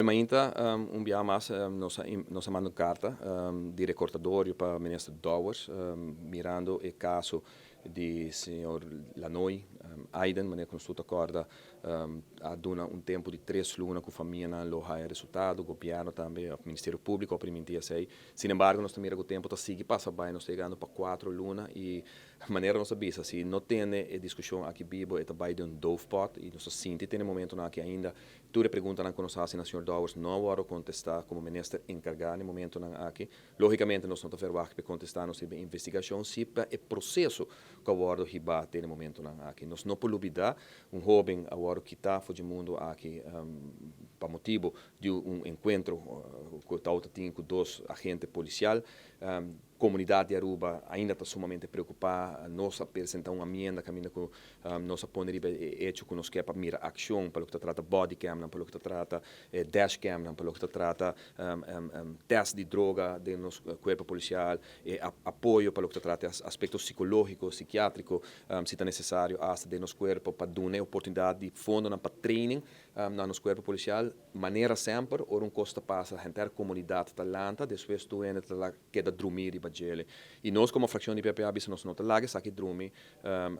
Ainta un biaha mas nos a manda un carta di recordatorio pa Minister Dowers, mirando e caso di señor Lanoy Aiden, manera cu nos tur ta corda, a duna un tempo di 3 luna cu famianan lo haya resultado, gobierno tambe, of Ministerio Publico a priminti esey. Sin embargo, nos ta mira cu tempo ta sigui pasa bay, nos ta yegando pa 4 luna y manera nos a bisa, si no tene e discusion aki bibo, e ta bay den un doofpot y nos sinti tin momento aki ainda tur e preguntanan cu nos a haci na señor Dowers no a wordo contesta como minister encarga na momentonan aki. Logicamente, nos no ta verwacht pa contesta nos investigacion, si pa e proceso cu a wordo hiba te na momentonan aki. Nos no por lubida, un hoben a wordo kita for di mundo aki pa motibo di un encuentro cu tin cu dos agente policial. Comunidad di Aruba ainda ta sumamente preocupa. Nos a presenta un enmienda caminda cu nos a pone hecho cu nos kier pa mira accion pa loke ta trata bodycam, pa loke ta trata dashcam, pa loke ta trata test di droga den nos cuerpo policial, apoyo pa loke ta trata aspecto psicologico, psikiatrico, si ta necesario, hasta den nos cuerpo, pa duna oportunidad di fondo pa training na nos cuerpo policial. Manera semper, ora un cos ta pasa, henter comunidad ta lanta, despues tur hende ta keda drumi riba djele. Y nos como fraccion di PPA bisa, nos no ta laga esaki drumi,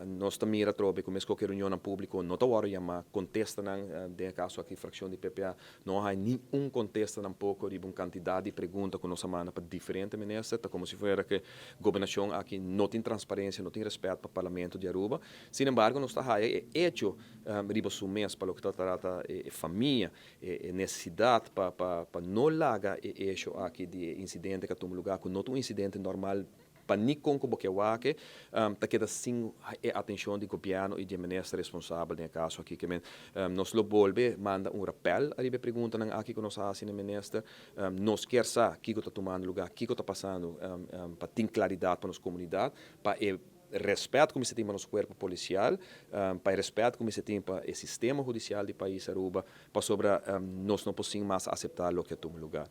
nos ta mira trobe cu mes cu reunion publico no ta wordo yama, contestanan, den caso aki fraccion di PPA no tin ningun contesta tampoco di un cantidad di pregunta cu nos a manda pa diferente minister. Ta como si fuera cu gobernacion aki no tin transparencia, no tin respet pa Parlamento di Aruba. Sin embargo, nos ta haya e hecho riba su mes pa loke ta trata e famia, e necesidad pa no laga e hecho aki di incidente cu a tuma lugar, cu no un incidente normal pa ni con bo kier wak e, ta keda sin e atencion di gobierno y di minister responsabel den caso aki. Kiermen, nos lo bolbe manda un rappel ariba preguntanan aki cu nos a haci na minister. Nos kier sa kico ta tumando lugar, kico ta pasando, pa tin claridad pa nos comunidad, pa e respet cu tin pa nos cuerpo policial, pa e respet cu tin pa e sistema hudicial di pais Aruba, pasobra nos no por mas acepta loke a tuma lugar.